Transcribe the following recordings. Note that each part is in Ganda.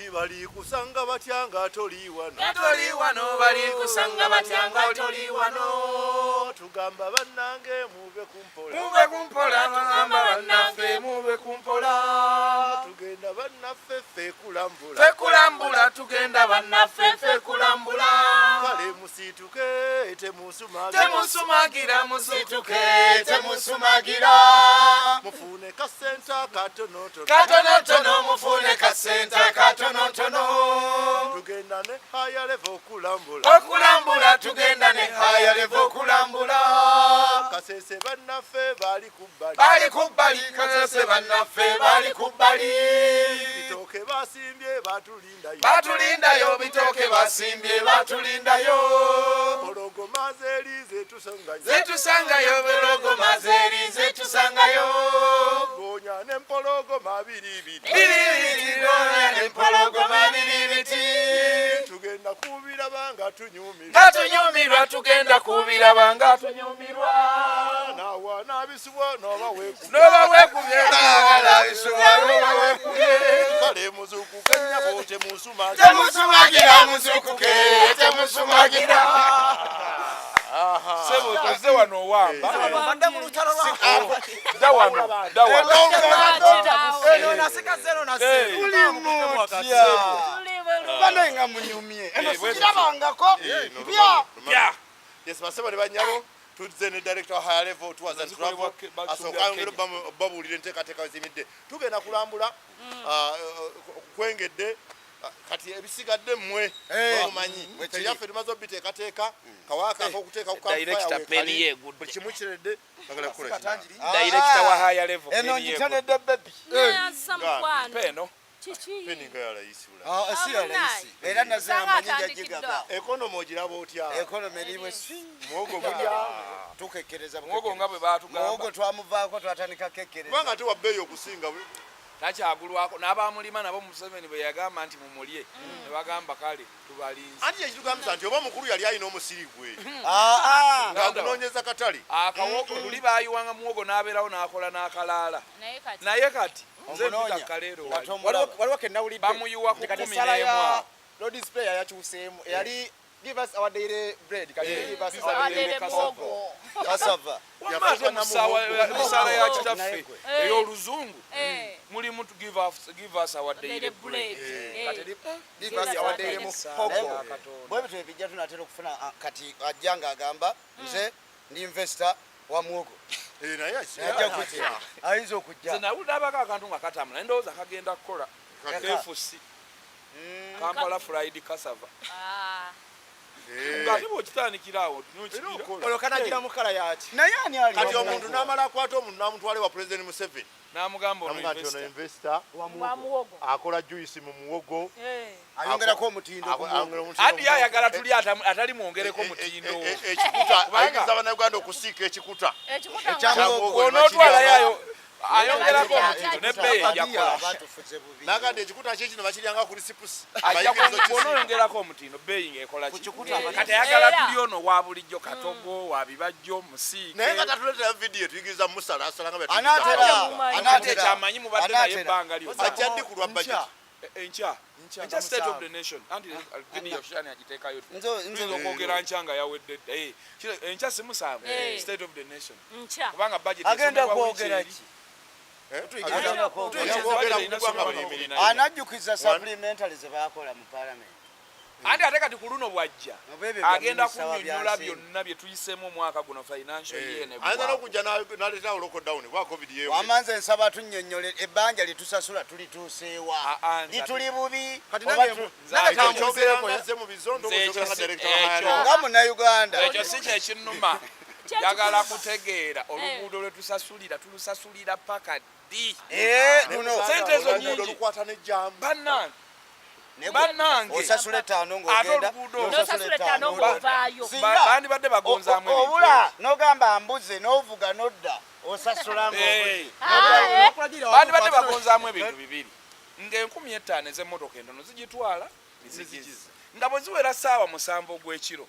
Anti balikusanga batya nga toli wano? Nga toli wano, balikusanga batya nga toli wano? Tugamba bannange mube kumpola. Mube kumpola, tugamba bannaffe mube kumpola. Tugenda bannaffe ffe kulambula. Ffe kulambula, tugenda bannaffe ffe kulambula. Kale musituke, temusumagira. Temusumagira, musituke, temusumagira. Mufune kasenta katonotono. Katonotono, mufune kasenta katonotono. Tugenda ne Higher Level okulambula. Okulambula, tugenda ne Higher Level okulambula. Kasese bannaffe bali ku bbali. Bali ku bbali, Kasese bannaffe bali ku bbali. Bitooke basimbye batulindayo. Batulindayo, bitooke basimbye batulindayo. Pologoma zeeri zetusangayo. Zetusangayo, pologoma zeeri zetusangayo. Gonya n'empologoma biri biri. Biri biti, gonya n'empologoma biri biti. Tugenda kubiraba nga tunyumirwa. Nga tunyumirwa, tugenda kubiraba nga tunyumirwa. Naawa n'abisibwa n'oba weekubye. Noba weekubye, nawa noba weekubye. Kale muzuukuke nnyabo, temusumagira. Temusumagira, muzukuke, temusumagira. Sebo, toze wano owamba. Badde mu lutalo lwa Dda wano, dda wano. Eno nasika zero na Eh. zero. Muli mutya? Banaye nga munyumye eno. Eh, bwe Sikirabangako bya. Ya. Yes, basebo ne bannyabo, tuzze ne director wa Higher Level Tours and Travel. Asooka ayongere babuulira enteekateeka we ziyimiridde. Tugenda kulambula kwengedde. Kati ebisigadde mmwe mumanyi ebyaffe, tumaze obiteekateeka kawaaka ak'okuteeka ku Director, campfire pen weekali. ye egudde. Buli kimu kiredde, bagala kukola kino. Director wa Higher Level. Eno Pen ye ngitonedde bebi. Nyansa mukwano. egudde. Peno. Kiki? Peni nga yalayisula. Si yalayisi era naze Sanga amanyi atandikidde njagigaba. Economy ogiraba otya? Economy eriwe si. Muwogo mulya? Tukekkereza. Muwogo nga bwe baatugamba. Muwogo twamuvaako, twatandika kekkereza. Kubanga ate wa bbeeyi okusinga. Takyagulwako n'abamulima nabo. Museveni bwe yagamba nti mumulye, ne bagamba kale tubalinze. Anti ekitugambisa nti oba mukulu yali alina omusiri gwe Ah, ng'agunoonyeza katale. Akawogo luli bayiwanga muwogo n'abeerawo n'akola n'akalaala. Naye kati Naye kati nze mpita Omunoonya. kaleero Nga wali. tomulaba. Waliwo ke nawulidde. Bamuyiwa ku Nti kati 11 essala ya awo. Lord Sprayer yakyuseemu. Eyali "Give us our daily bread", kati "Give us our Our daily daily cassava." muwogo. Cassava. Wamma ate mu ssaala ya kitaffe Eh. ey'oluzungu Eh, mulimu to give us our daily daily bread. bread. Eh. Kati Give us our daily muhogo. Bwe bityo ebijja tunatera okufuna. Kati ajja ng'agamba nze ndi investor wa muwogo. Eh, naye Ajja kujja, ayinza okujja. Nze nawulirabako akantu nga katambula, naye ndowooza kagenda kukola. KFC, Kampala Fried Cassava. Ah. Ng'ate bw'okitandikira awo nokikira. Olwo kanagira mu kala yaki? Naye ani ali Kati omuntu n'amala akwata omuntu n'amutwala wa President Museveni. N'amugamba ono Namugamba nti ono investor. investor. Wa muwogo. Akola juice mu muwogo. Eh. Ayongerako omutindo ku muwogo. Ayongera omutindo. Anti ye ayagala tuli atali mwongereko mutindo. Ekikuta ayigiriza Bannayuganda okusiika ekikuta. Ekikuta Ekya nga- muwogo. Bw'onootwalayo ayongerako omutindo n'ebbeeyi ejja kukola. Batufuze bubi. Naga nti ekikuta kye kino bakiryanga ku risipusi. Ajja bw'onoyongerako omutindo, bbeeyi ng'ekola Ku ki? kikuta Kati ayagala Era. tuli ono wa bulijjo, katogo wa bibajjo musiike. Naye nga tatuleetera vidiyo tuyigiriza musalasala nga bwe Anaatera. tuyigiriza. Ate Anaatera. ekyamanyi mubadde naye Anaatera. ebbanga lyonna. Ajja ddi ku lwa budget? Enkya, enkya State of the Nation. Anti video shani agiteekayo. Nze Tuyinza okwogera nkya nga yawedde dda. Enkya si 7, Eh. State of the Nation, Nkya. kubanga budget Agenda esomebwa wiiki kwogera eri. ki? Agenda kwogera ku ggwanga bwe. Anajjukiza supplementary ze bakola mu parliament. Anti ate kati ku luno bwajja Oba ebyo bya agenda minisita wa kunnyonnyola byansimbi. byonna bye tuyiseemu omwaka guno, financial year ne Ayinza ggwako. n'okujja n'aleetawo lockdown kuba COVID yewe. Wama nze nsaba tunnyonnyole ebbanja lyetusasula tulituuseewa. Ah, ah, nze Lituli bubi Kati oba nange nange Ekyo kambuuzeeko. kyogera nga mu bizondo, Nze oba ekyo nga director wa Higher Level? Nga munnayuganda. Ekyo si kyekinnuma. Njagala kutegeera oluguudo lwe tusasulira, tulusasulira paka ddi? Eh, luno Sente ezo Oluguudo nyingi. lukwata n'ejjambu. Bannange, Naye bannange. Osasula 5 Ate ng'ogenda, oluguudo olwo. N'osasula 5 ng'ovaayo. Singa Bandibadde bagonzaamu ebintu. Obula n'ogamba mbuze, n'ovuga n'odda, osasula Eh, Ah, eh. bandibadde bagonzaamu ebintu bibiri. Nga 5000 ez'emmotoka entono zigitwala nezigiza, nga bwe ziwera saawa 7 ogw'ekiro,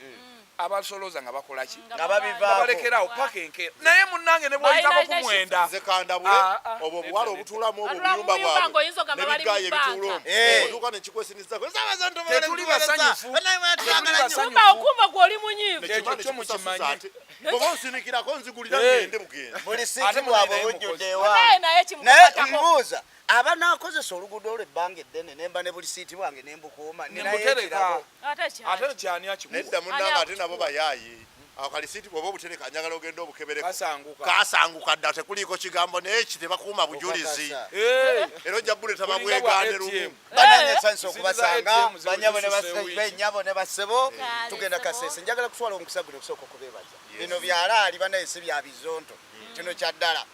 abasolooza nga bakola ki? Nga babivaako. Balekerawo paka enkeera. Naye munnange, ne bwoyitako ku Balina 9 Nze kandabule. Ah, ah, Obwo nedda, obuwala nedda. obutuulamu obwo Batula mu obuyumba buyumba bwabwe ng'oyinza ogamba bali mu n'ebigayi ebituula bbanka. omwo, Eh. otuuka nekikwesiniza. Tetuli basanyufu. Tetuli basanyufu. Kumba okumba gw'oli munyiivu. Ekyo kyo mukimanyi. Bwoba onsinikirako, nzigulira, Eh. ngende bugende. Buli Ate siiti munaye bwabwe naye bujjudde mukozi. Naye ewange. naye Naye kimukakatako. mbuuza, abanaakozesa oluguudo olwo ebbanga eddene, nemba ne buli siiti bwange nembukuuma, ninayo Nembutereka. ekirabo. Ate kyaki? Ate kyani akikuwa? Nedda munnange, ate nabo bayaaye. Awo kalisiiti bw'oba obutereka, njagala ogenda obukebereko. Kasanguka. Kasanguka dda, tekuliiko kigambo. Naye ki, tebakuuma bujulizi. Okakasa. Eh, Era ojja buleta bulinga bwa babwegaane ATM. lumu. Banange, nsanyusa Ziri za okubasanga, ATM ziba banyabo ne zisusse wiiki. benyabo ne basebo. Kale, Tugenda ssebo. Kasese. Njagala kutwala omukisa guno okusooka okubeebaza. Bino byalaali banaye, si bya bizonto, kino kya ddala.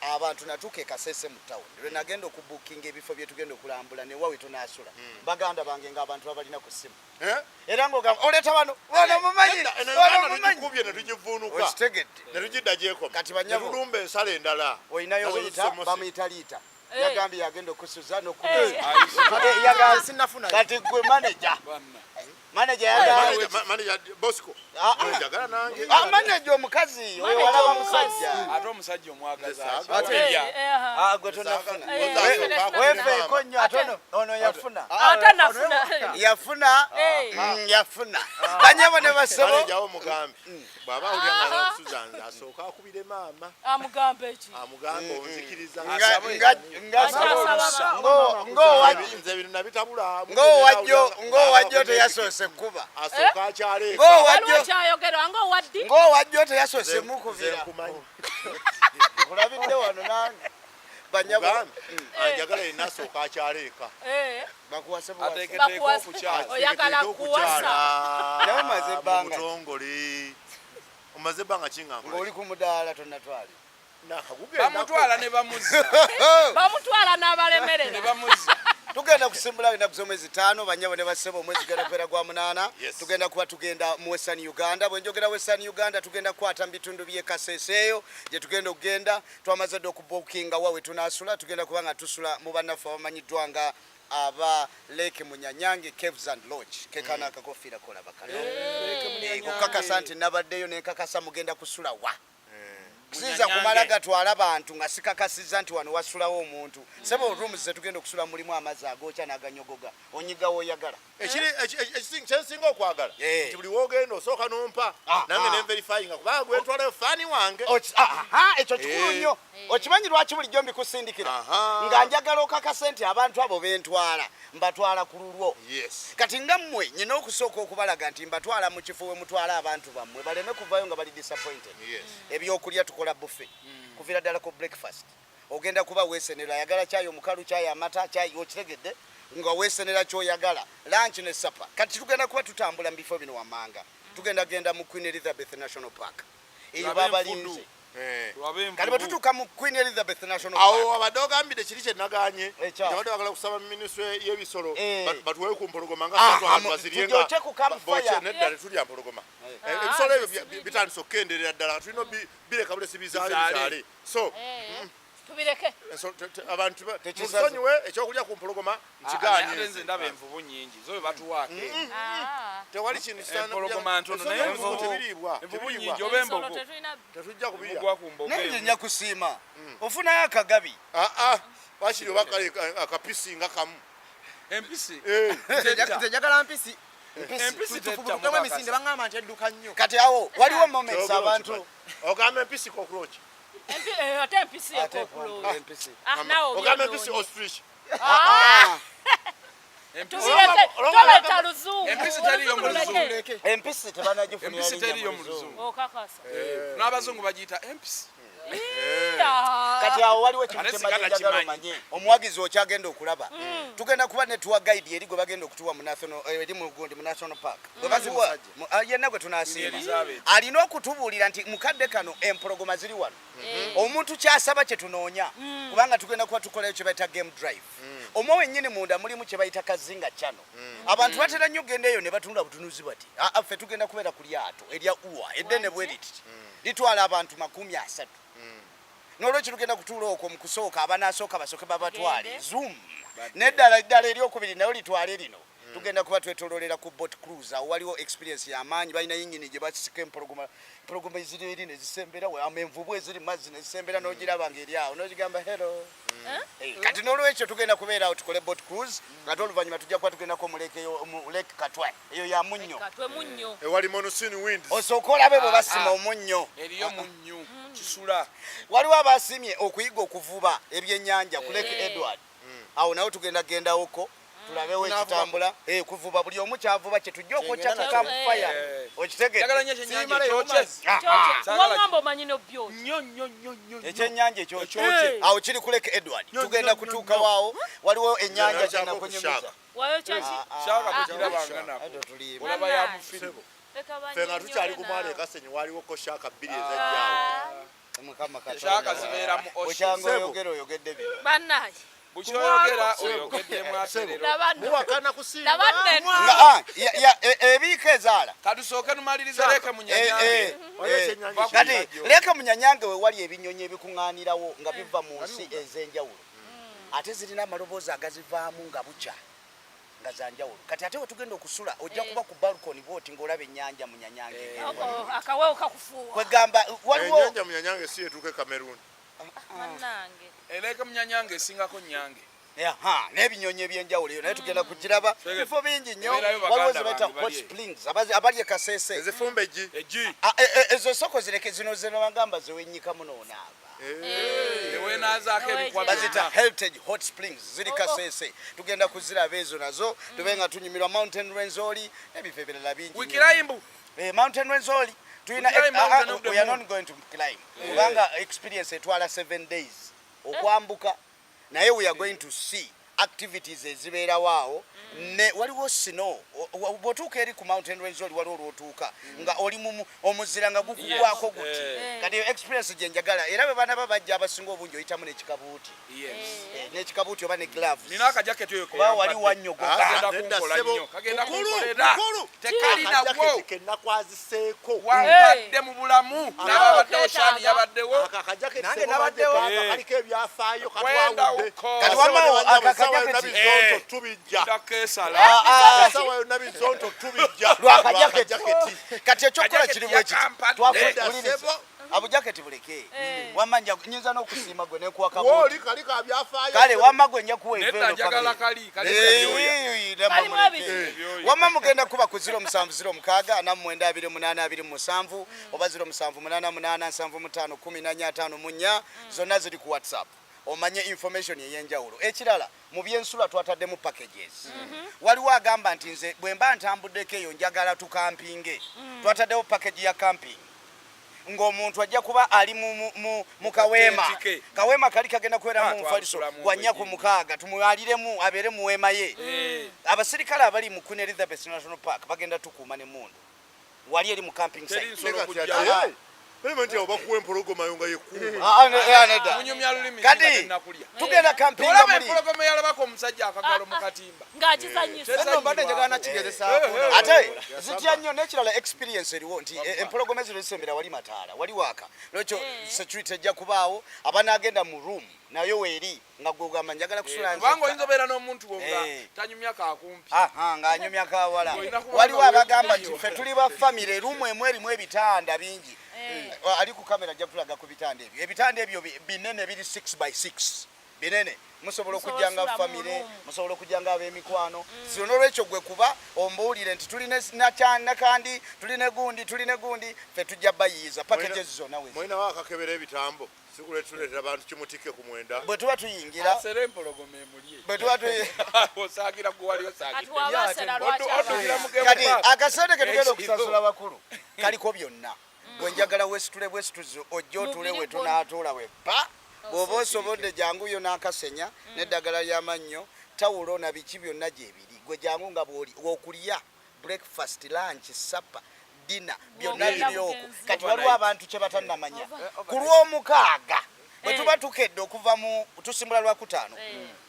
Abantu, natuuka e Kasese mu tawuni lwe nagenda okubuukinga ebifo bye tugenda okulambula newawe tunaasula. Baganda bange, ng'abantu babalina ku ssimu. Eh? Era ng'ogamba oleeta bano, bano mumanyi, Nedda, eno bano Uganda mumanyi. tugikubye ne tugivuunuka Okitegedde? ne tugidda gyekoma, Kati banyabo, ne tulumba ensalo endala. Olinayo Nazo weyita zisomose. bamuyita Liita. Eh. Yagambye yagenda okusuza Eh. n'okusuza. Sinnafunayo. Kati gwe manager, Banna. manager yagambye Manager Bosco. Ah, ah. Njagala nange. Ah, manager omukazi oyo. Manager Walaba omukazi. musajja. Ate omusajja omwagaza Nze ki? saagala. Oterya. Eh, eh, aha. Ah, gwe tonafuna. Eh, Wefeeko nnyo. Ate ono yafuna. Ate nafuna. Yafuna. Eh. Yafuna. Banyabo ne basebo, Manager wo mugambe bw'aba awulira nga kusuza nze, asooka akubire maama. Amugambe ki? Amugambe onzikiriza. Akyasaba. Nze bino nabitabula. Ng'owajjo teyasoose kuba. Asooka akyaleeka. Waliwo Ng'owajjo kyayogera ng'owaddi. Ng'owajjo teyasoose mukubira. Nkumanyi. Kulabidde wano nange, banyabo. Mugambe anjagala yenna asooka akyaleeka. Eh, Bakuwase buwasa. Ateeketeeka Bakuwase. okukyala. Oyagala kuwasa. Naye omaze ebbanga. Mu butongole omaze ebbanga kinga nkola. Ng'oli ku mudaala tonnatwali. Nakagugenda. Bamutwala ne bamuzza. Bamutwala Ne n'abalemerera. bamuzza. Tugenda kusimbula ennaku z'omwezi 5, banyabo ne basebo. Omwezi genda kubeera gwa 8. Yes. Tugenda kuba tugenda mu Western Uganda. Bwe njogera Western Uganda, tugenda kukwata mu bitundu by'e Kasese eyo gye tugenda okugenda. Twamaze dda okubukinga wa we tunaasula. Tugenda kuba nga tusula mu bannaffe abamanyiddwa nga aba Lake Munyanyange Caves and Lodge. Kekana akakofiira kolaba kano. Okukakasa nti nabaddeyo nenkakasa mugenda kusula wa. Siyinza kumala gatwala bantu nga sikakasizza nti wano wasulawo omuntu. Sebo, rooms zetugenda okusula mulimu amazzi agookya n'aganyogoga, onyiga woyagala. Kyensinga okwagala Eh. nti buli wogenda osooka nompa Ah, nange ah. nenverifyinga, kubanga gwentwalayo faani wange. Aha, ekyo kikulu Eh. nnyo. Okimanyi lwaki bulijjo mbikusindikira? Aha. Nga njagala okakase nti abantu abo bentwala mbatwala ku lulwo. Yes. Kati nga mmwe nyina okusooka okubalaga nti mbatwala mu kifo we mutwala abantu bammwe, baleme kuvayo nga bali disappointed. Yes. Ebyokulya tukola buffet kuviira ddala ku breakfast. Ogenda kuba weesenera, ayagala kyayi omukalu, kyayi amata, kyayi, okitegedde, nga weesenera kyoyagala, lunch ne supper. Kati tugenda kuba tutambula mu bifo bino wammanga. Tugenda genda mu Queen Elizabeth National Park eyo Tulabe babalinze. enfudu. Eh. Tulabe Kati bwe envubu. tutuuka mu Queen Elizabeth National Awo Park, abadde ogambire kiri kyenaganye, Ekya. abadde bagala kusaba minisitule y'ebisolo Eh. batuweyo ku mpologoma nga Ah, ssatu abantu bazirye nga tujokye ku campfire. bokye. Nedda, tetulya mpologoma. Ah, Ebisolo ebyo sibiri. bitandise okukenderera ddala, tulina bireka bulesi bizaale. Bizaale. Bizaale, so Eh, tubireke. Abantu Tekisaze. musonyiwe ekyokulya ku mpologoma. Ah, naye ate Nkiganye. nze ndaba envubu nyingi zo bwe batuwaako. Ah. Tewali kintu kisaana Empologoma ntono, Ensolo naye envubu envubu- tebiriibwa. Envubu Tebiriibwa. nyingi oba Ensolo embogo. tetulina. Tetujja kubirya. Mugwa ku mbogo Naye nze emu. nja kusiima ofunayo akagabi. Ah, ah, wakiri oba kale akapisi nga kamu. Empisi Eh, tetta. Nze njagala mpisi. Empisi tetta. Tufubutemu emisinde, baŋŋamba nti edduka nnyo. Kati awo waliwo moments Kyogera abantu okimanyi. Ogamba empisi cockroach. Ate empisi Ate ekokuloza. empisi. Ah, naawe Ogamba empisi obyonoonya. ostrich. Ah, Empisi tubireke, toleeta luzungu. Empisi teriyo mu Oluzungu luzungu. luleke. Empisi tebanagifunira Empisi linnya teriyo mu mu luzungu. luzungu. Okakasa. N'abazungu bagiyita empisi. Ah. Kati awo waliwo ekintu Ate kyembadde singa njagala nakimanyi. omanye, omuwagizi okyagenda okulaba. Tugenda kuba ne tour guide eri gwe bagenda okutuwa mu national eri mu gundi mu national park gwe batuwa yenna gwe tunasiima. Queen Elizabeth. Alina okutubuulira nti mukadde kano empologoma ziri wano. Omuntu kyasaba kye tunoonya, kubanga tugenda kuba tukolayo kye bayita game drive. Omwo wennyini munda mulimu kye bayita Kazinga Channel. Abantu batera nnyo okugenda eyo ne batunula butunuzi bati. Aa, ffe tugenda kubeera ku lyato erya ua eddene bwe riti, litwala abantu 30. N'olwekyo tugenda kutuula okwo mu kusooka, abanasooka basooke babatwale. Tugende. Zoom. Neddala eddala eryokubiri nayo litwale lino. Tugenda kuba twetololera ku boat cruise. Awo waliwo experience y'amaanyi, balina yingini gye basika empologoma, empologoma eziri eri nezisembera, envubu eziri mazzi nezisembera, n'ogiraba ng'eri awo n'ogigamba hello. Eh, kati n'olwekyo tugenda kubeera awo tukole boat cruise, ate oluvannyuma tujja kuba tugendako mu lake eyo, mu Lake Katwe eyo ya munnyo. Katwe munnyo. Ewali monsoon winds. Osooka olabe bwe basima omunnyo. Eriyo munnyu kisula. Waliwo abasimye okuyiga okuvuba ebyennyanja ku Lake Edward. Awo nawo tugenda gendawoko tulabewo ekitambula. Eh, kuvuba buli omu kyavuba kye tujja okwokya ku campfire. Okitegedde? Njagala nnyo ekyennyanja ekyokye. Kyokye. Wangamba omanyi nobyokya. Nnyo nnyo nnyo nnyo. Ekyennyanja ekyokye. Ekyokye. Awo kiri ku Lake Edward. Tugenda kutuuka waawo, waliwo ennyanja Nkyava gyenakunyumiza. okushaka. Wayo kyaki? Shaka tekirabanga nako. Ate tulimba. Olaba ya mufirimu. Ffe nga tukyali ku mwalo e Kasenyi waliwo ko shaka bbiri ezajjaawo. Mukama Katonda. Shaka zibeera mu ocean. Okyanga Sebo. oyogera oyogedde bino. Bannaye. Bukyoyogera oyogeddemu aterero. Laba nno. Muwakana kusinga. Laba nno. Nga, ah, ebiika ezaala. Katusooke tumalirize Lake Eh, Munyanyange. eh, Waliwo eh. ekyennyanja Kati ekijja. Lake Munyanyange we wali ebinyonyi ebikuŋŋaanirawo nga biva mu nsi ez'enjawulo, ate zirina amaloboozi agazivaamu nga bukya nga za njawulo. Kati ate we tugenda okusula ojja kuba ku balcony bwoti ng'olaba ennyanja Munyanyange. Oh, oh, akawewo kakufuuwa. Kwegamba waliwo Ennyanja Munyanyange si etuuka e Cameroon. Bannange. Lake Munyanyange esingako Nyange. Aha, n'ebinyonyi ebyenjawulo eyo naye tugenda kugiraba. Bifo bingi nnyo. Ebeerayo baganda Waliwo ze bayita bange hot bali. springs, abali e Kasese. Ezifumba eggi. Eggi. Ah, ezo soko zireke zino zino bagamba zewennyikamu n'onaaba. Eweenaazaako ebikwa Bazita byonna. Heritage Hot Springs, ziri Kasese. Tugenda kuziraba ezo nazo tube nga tunyumirwa Mountain Rwenzori n'ebifo ebirala bingi nnyo. We climb. Eh, Mountain Rwenzori tulina We climb Mountain of the we are Moon. not going to climb kubanga experience etwala 7 days okwambuka, naye we are going to see activities ezibeerawo awo. Ne waliwo snow. Bw'otuuka eri ku Mountain Rwenzori waliwo olwotuuka nga oli mu omuzira nga gukugwako guti. Kati experience gye njagala, era bwe baana bajja abasinga obungi oyitamu n'ekikabuuti. Eh, n'ekikabuuti oba ne gloves. Nina akajaketi oyo Kuba wali wannyogoga. Kagenda Nedda kunkola ssebo. nnyo. Kagenda Mukulu, kunkolera. mukulu. Tekalinawo. Akajaketi ke nakwaziseeko. Wampadde mu bulamu. N'ababaddewo Shani yabaddewo. Ako akajaketi Nange sebo nabaddewo. bange kaava, kaliko ebyafaayo Kwenda katwawudde. uko. Kati wamma Essaawa aka yonna kajaketi. bizonto tubijja. Ndakeesala. Ah, ah. Essaawa yonna bizonto tubijja. Lwakajaketi. Lwakajaketi. Kati ekyokukola Kajaketi kiri bwe kiti. yakampadde. Nedda Wuliriza. ssebo. Abujaketi buleke. Wamma nyinza n'okusiima gwe nekuwa kabuuti. Wooli kaliko abyafaayo. Kale wamma gwe nja kuwa Nedda enveero njagala family. kali. Kali ebyoya. Eh, namma Kalimu muleke. ebiki. Ebyoya. Wamma mugenda kuba ku 0706 4928 27 oba 0788 75 14 54, zonna ziri ku WhatsApp, omanye information ey'enjawulo. Ekirala, mu byensula twataddemu packages. Waliwo agamba nti nze bwe mba ntambuddeko eyo njagala tukampinge. Twataddewo package ya camping ng'omuntu ajja kuba ali mu kaweema. Katenti ke. Kaweema kali kagenda kubeeramu Ah, omufaliso twabusulamu gwa 4 ku obwegindi. 6, tumwaliremu abeere mu weema ye. Abasirikale abali mu Queen Elizabeth National Park bagenda tukuuma n'emmundu wali eri mu camping Teri site. nsolo Kati kujja. ate, Bali nti awo bakuwa empologoma yo nga yekuuma. Ah, ah, eh, nedda. Munyumya lulimi Kati singa tennakulya. tugenda campinga Olaba muli empologoma eyalabako omusajja akagalo mu katimba. Ng'akizanyisa. Nno mbadde njagala nakigezesaako. Ate zitya nnyo. N'ekirala, experience eriwo nti empologoma zino zisembera wali mataala wali waaka, lwekyo security ejja kubaawo. Abanaagenda mu room nayo weeri nga gwe ogamba njagala kusula Kubanga nzekka. oyinza obeera n'omuntu wo nga tanyumya kakumpi. Aha, ng'anyumya kawala. Olina kuba Waliwo nga abagamba nti weevugayo. ffe tuli ba family, room emu erimu ebitanda bingi. Ali ku kamera ajja kulaga ku bitanda ebyo. Ebitanda ebyo binene, biri 6 by 6, binene. Musobola okujja nga Musobola osula mu family, room. musobola okujja nga ab'emikwano. So nolwekyo gwe kuba ombuulire nti tulina nakandi, tulina gundi, tulina gundi, ffe tujja bayiiza packages zonna wezi. Mulinawo akakebera ebitambo sikuletuleetera bantu kimutikke ku 9. Bwe tuba tuyingira Asere empologoma emulye. Bwe tuba tuyi Osaagira gwe wali Kati osaagidde. wabasera lwaki Oddukira abantu? mu game Kati park. akasente ke tugenda Ekiro. okusasula bakulu kaliko byonna. Gwe njagala weesitule bwesituzi, ojje otuule Mubiri we gwonna. tunaatuula we pa bw'oba osobodde janguyo n'akasenya n'eddagala ly'amannyo, tawulo na biki byonna gyebiri. Gwe jangu nga bw'oli okulya breakfast, lunch, supper, dinner, byonna Bw'ogenda biri okwo. bugenzi. Kati waliwo abantu kye batannamanya. Ku Lwomukaaga bwe tuba tukedde okuva mu tusimbula Lwakutaano,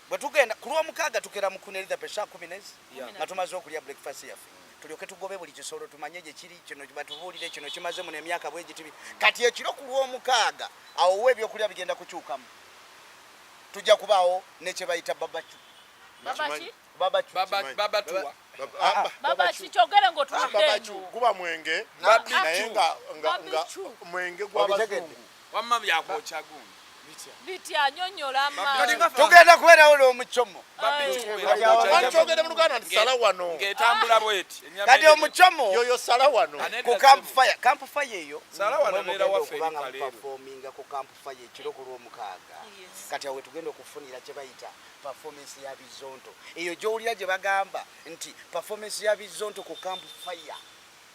bwe tugenda ku Lwomukaaga tukera mu Queen Elizabeth saa 10 nezi nga tumaze okulya breakfast yaffe, tulyoke tugobe buli kisolo tumanye gye kiri, kino batubuulire kino kimaze muno emyaka bwe giti. Kati ekiro ku Lwomukaaga awo wa ebyokulya bigenda kukyukamu, tujja kubaawo ne kye bayita barbecue. Baba ki? Baba chu. Baba baba tuwa. Baba ki kyogere ng'otuludde Babachu eno. guba mwenge Babichu. naye nga nga nga Babichu. mwenge gw'abazungu. Wamma byakwokya gundi. Bitya nyonnyola amaanyi. Tugenda kubeerawo n'omucomo. Wali kyogere mu Luganda nti sala wano. Ng'etambula bweti. Ennyama Kati eri- omucomo Yoyo sala wano. Anedda ku campfire, campfire eyo Sala wano mwe neera mugenda waffe okuba nga eri Kaleerwe. muperforminga ku campfire ekiro ku lwomukaaga. Yes. Kati awo wetugenda okufunira kye bayita performance ya bizonto eyo gy'owulira gye bagamba nti performance ya bizonto ku campfire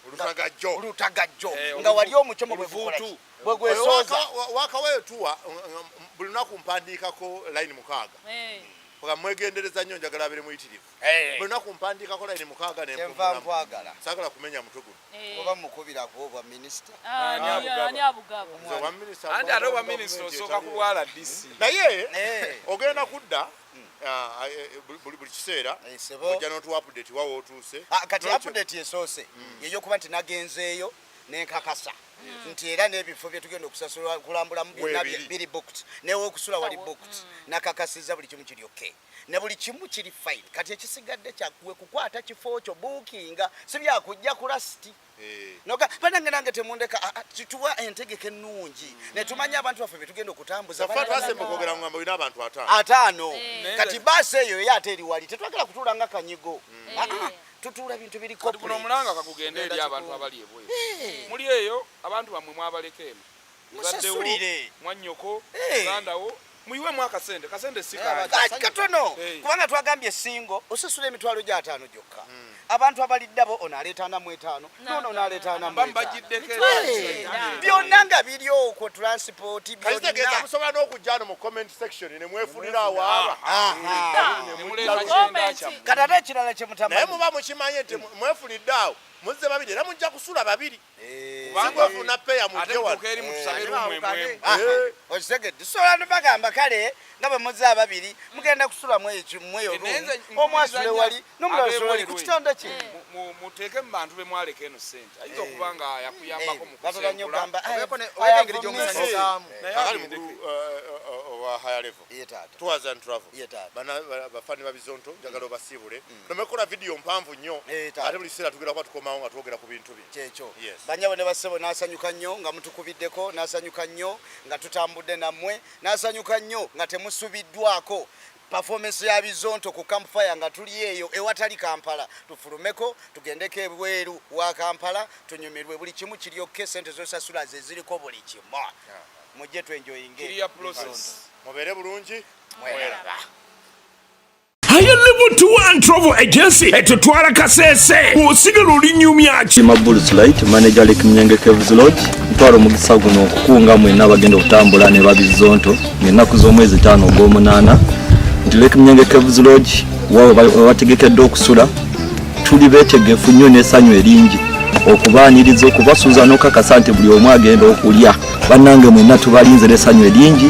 Olutagajjo. olutagajjo Eh, nga wali omucomo bwe gukola oluvuutu. ki? Bwe gwesooza. Wakaweyo tuwa buli lunaku mpandiikako line 6. Eh. Nga mwegendereza nnyo njagala abeere muyitirivu. Eh. Buli lunaku mpandiikako line 6 Kyenva nempumulamu. nkwagala Saagala kumenya mutwe guno. Eh. oba mukubirako obwa minisita. Ani Ani abugaba? ani abugaba? Nze obwa minisita Anti ate obwa minisita osooka kubwala DC. Naye Eh. ogenda kudda buli kiseera Eh, sebo. ojja n'otuwa update wa wootuuse. Ah, kati N'okyo- update esoose yeyokuba nti nagenzeeyo nenkakasa nti era n'ebifo bye tugenda okusasula kulambulamu byonna Weebiri. biri booked newokusula wali Sawa. booked nakakasiza buli kimu kiri okay ne buli kimu kiri fine kati ekisigadde kyakuwe kukwata kifo kyo bookinga si byakujja ku lasiti Eh. noga banange nange temundeka ah, ah, tuwa entegeka ennungi ne tumanya abantu baffe be tugenda okutambuza Safa twasemba okwogera ngamba olina abantu 5. ataano Eh. kati baasi eyo yo ate eri wali tetwagala kutuula nga kanyigo Eh. Ah, ah, tutuula bintu biri Kati guno corporate. omulanga kakugende eri abantu abali ebweru. Muli eyo abantu bammwe mwabaleka eno. Muzaddewo, Musasulire. mwannyoko, Eh. mugandawo, muyiwemu akasente, kasente si kangi. Kati katono Eh. kubanga twagambye singo osasula emitwalo gy'ataano gyokka abantu abaliddabo ono aleeta 45 nono naleeta Mba 45 mbagiddeko Mitwalo era. kyenda. byonna nga biri okwo transport Kati kitegeeza byonna musobola n'okujja wano mu comment section ne mwefunira awaaba. Aha. Ne muleeta kyenda Comment. kyammwe. kati ate ekirala kye Naye mutamanyi muba mukimanye nti mwefunidde awo muzze babiri era mujja kusula babiri. Eh. Sigwefuna peya Ate mujje wano. mutuuke eri mutusabe lumu emwemu. Aha. Okitegedde sobola nobagamba kale nga bwe muzze ababiri mugenda kusulamu ekyo mweyo Eh, naye nze omu asule wali n'omulala asule wali ku ab'ebweru. kitanda kye Muteeke mu bantu be mwaleka eno ssente. Ayinza okuba nga yakuyambako mu batera nnyo kusengula. okugamba Obeeko engeri gy'omusanyusaamu. Naye Kakali agendeke. mukulu owa higher level. Ye taata. Tours and travel. Ye taata. Bana bafani ba Bizonto njagala obasiibule. Tumekola video mpanvu nnyo. Eh, taata. Ate buli kiseera tugenda kuba tukomawo nga twogera ku bintu bino. Kyekyo. Yes. Banyabo ne bassebo n'asanyuka nnyo nga mutukubiddeko n'asanyuka nnyo nga tutambudde nammwe n'asanyuka nnyo nga temusubiddwako performance ya Bizonto ku campfire nga tuli eyo ewatali Kampala tufulumeko tugendeko ebweru wa Kampala tunyumirwe buli kimu kiri okay sente zosasula ze ziriko buli kimu mujje twenjoyinge Clear process. Mubeere bulungi. Mweraba. Higher Level Tour and Travel Agency etutwala Kasese bw'osigala olinyumya ki Kima Bulls Light, manager Lake Mnyenge Caves Lodge. Ntwala omukisa guno okukunga mwenna abagenda okutambula ne Babizonto ng'ennaku z'omwezi 5 ogw'omunaana nti Lake Mnyenge Caves Lodge wawe bategekedde okusula tuli beetegefu nnyo n'essanyu eringi okubaaniriza okubasuuza n'okakasa nti buli omu agenda okulya bannange mwenna tubalinze n'essanyu eringi.